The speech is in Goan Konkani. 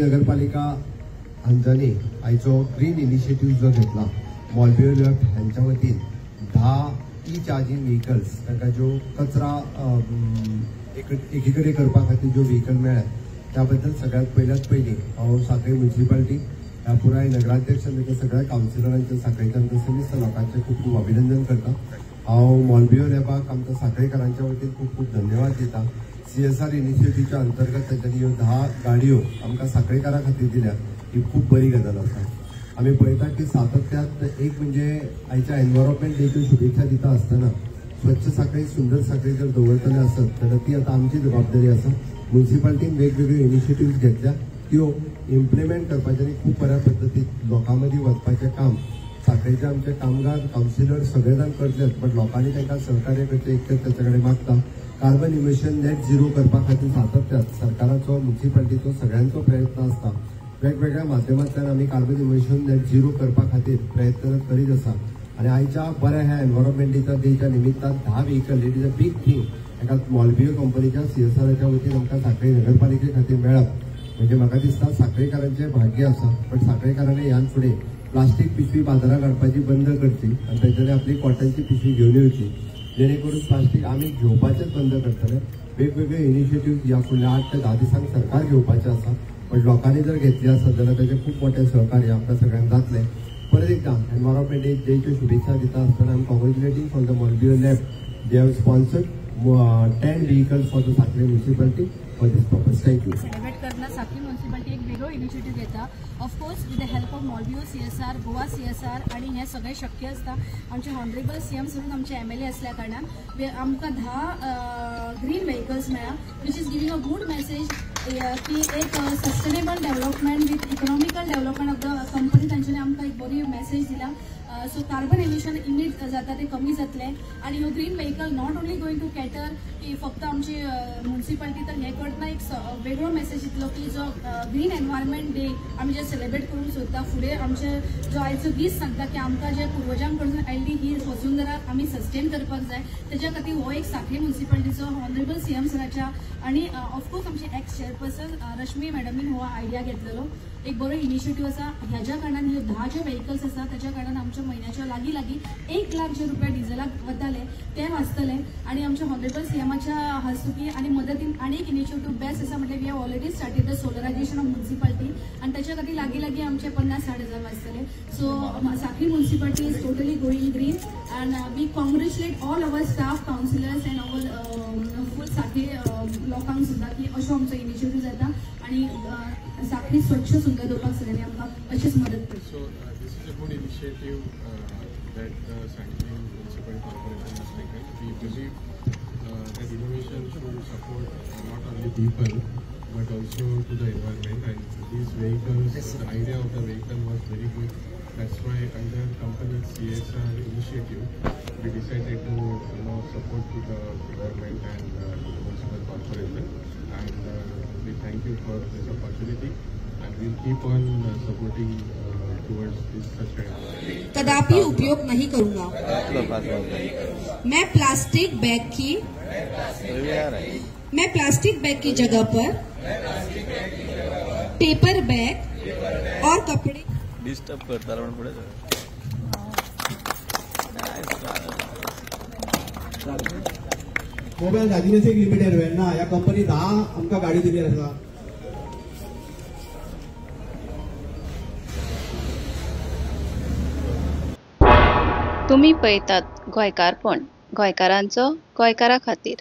नगरपालिका हांच्यानी आयचो ग्रीन इनिशिएटीव जो घेतला मॉलबियो लॅब हांच्या वतीन 10 ई चार्जिंग व्हेकल्स तांकां ज्यो कचरा एकी कडेन करपा खातीर ज्यो व्हेकल मेळ्ळ्या त्या बद्दल सगळ्यात पयल्यात पयलीं हांव सांखळी म्युनिसिपालिटी ह्या पुराय नगराध्यक्ष आनी सगळ्या कावन्सिलरांचे सांखळीच्या आमच्या समिस्त लोकांचें खूब खूब अभिनंदन करता. हांव मॉलबियो लॅबाक आमच्या सांखळीकारांच्या वतीन खूब खूब धन्यवाद दिता. CSR इनिशिएटीच्या अंतर्गत तांच्यांनी ह्यो 10 गाडयो आमकां सांखळीकारां खातीर दिल्या, ही खूब बरी गजाल आसा. आमी पळयता की सातत्यात एक म्हणजे आयच्या एनवायरमेंट डेच्यो शुभेच्छा दिता आसतना स्वच्छ सांखळी सुंदर सांखळी जर दवरतले आसत जाल्यार ती आतां आमची जबाबदारी आसा. म्युनिसिपालिटीन वेगवेगळ्यो इनिशिएटिव्स घेतल्या, त्यो इम्प्लिमेंट करपाचें आनी खूब बऱ्या पद्दतीन लोकां मदीं वचपाचें काम सांखळेचे आमचे कामगार कावन्सिलर सगळे जाण करतलेच, बट लोकांनी तांकां सहकार्य करचें इतलें ताचे कडेन मागता. कार्बन इमिशन नेट झिरो करपा खातीर सातत्यात सरकाराचो म्युनिसिपालिटीचो सगळ्यांचो प्रयत्न आसता. वेगवेगळ्या माध्यमांतल्यान आमी कार्बन इमिशन नेट झिरो करपा खातीर प्रयत्न करीत आसा आनी आयच्या बऱ्या ह्या एनवायरमेंटाच्या डेच्या निमित्तान 10 vehicle it is a big thing एका मॉलबियो कंपनीच्या CSRच्या वतीन आमकां सांखळी नगरपालिके खातीर मेळप म्हणजे म्हाका दिसता सांखळीकारांचें भाग्य आसा. पण सांखळीकारांनी ह्यान फुडें प्लास्टीक पिशवी बाजारात हाडपाची बंद करची आनी तांच्यांनी आपली कॉटनची पिशवी घेवन येवची, जेणे करून प्लास्टीक आमी घेवपाचेंच बंद करतले. वेगवेगळे इनिशिएटीव ह्या फुडल्या 8 ते 10 दिसांक सरकार घेवपाचें आसा, पण लोकांनी जर घेतली आसत जाल्यार ताचें खूब मोठें सहकार्य आमकां सगळ्यांक जातलें. परत एकदां एनवायरमेंट डेच्यो शुभेच्छा दिता आसतना I am congratulating for the Molbio lab. They have sponsored 10 vehicles for the Sanquelim municipality for this purpose. Thank you. Celebrate करना सांखळी म्युनिसिपालिटी एक वेगळो इनिशिएटीव घेता, of course with the help of Molbio CSR, Goa CSR आनी हें सगळें शक्य आसता. आमचे ऑनरेबल CM सोडून आमचे MLA असल्या कारणान आमकां 10 ग्रीन व्हेकल्स मेळ्ळा, which is giving a good message की एक sustainable development with economical development of the company तांच्यांनी आमकां एक बरी मॅसेज दिला. सो कार्बन एमिशन इमीट जाता ते कमी जातलें आनी ह्यो green vehicle not only going to cater की फक्त आमची म्युनिसिपालिटी, तर हें करतना एक वेगळो मॅसेज दितलो की जो ग्रीन एनवायरमेंट डे आमी जे सेलिब्रेट करूंक सोदता, फुडें आमचे जो आयचो दीस सांगता की आमकां जे पुर्वजां कडसून आयिल्ली ही वसुंधरा आमी सस्टेन करपाक जाय. तेच्या खातीर हो एक सांखळी म्युनिसिपालिटीचो ऑनरेबल CM सराच्या आनी ऑफकोर्स आमचे एक्स चेअरपर्सन रश्मी मॅडमीन हो आयडिया घेतलेलो एक बरो इनिशिएटीव आसा. ह्याच्या कारणान ह्यो 10 जे व्हेकल्स आसा त्याच्या कारणान आमच्या म्हयन्याच्या लागीं लागीं 1 लाख जे रुपया डिझेलाक वताले ते वाचतले आनी आमच्या ऑनरेबल CMच्या हस्तुकी आनी मदतीन आनी एक इनिशिएटीव बेस्ट आसा म्हटल्यार we have already started the solarisation of municipality आनी त्याच्या खातीर लागीं लागीं आमचे 50-60 हजार वाचतले. So Sanquelim municipality is totally going green and we congratulate all our staff, councillors and our full Sanquelim लोकांक सुद्दां की अशो आमचो इनिशिएटीव जाता आनी सांखळी स्वच्छ सुंदर दवरपाक सगळ्यांनी आमकां अशीच मदत करची. So this is a good initiative that the Sanquelim Municipal Corporation has taken. We believe that innovation should support not only people but also to the environment, and these vehicles, the idea of the vehicle was very good. That's why under company CSR initiative, we decided to support to the government and the municipal corporation, and we thank you for this opportunity, and we'll keep on supporting towards this such kind of. कदापि उपयोग नहीं करूंगा। मैं प्लास्टिक बैग की जगह पर पेपर बैग और कपड़े डिस्टर्ब करता पुढे मोबाईल डायग्नोस्टिक लिमिटेड वेण्णा ह्या कंपनी 10 आमकां गाडी दिली आसा. तुम्ही पळयतात गोंयकारपण, गोंयकारांचो गोंयकारा खातीर.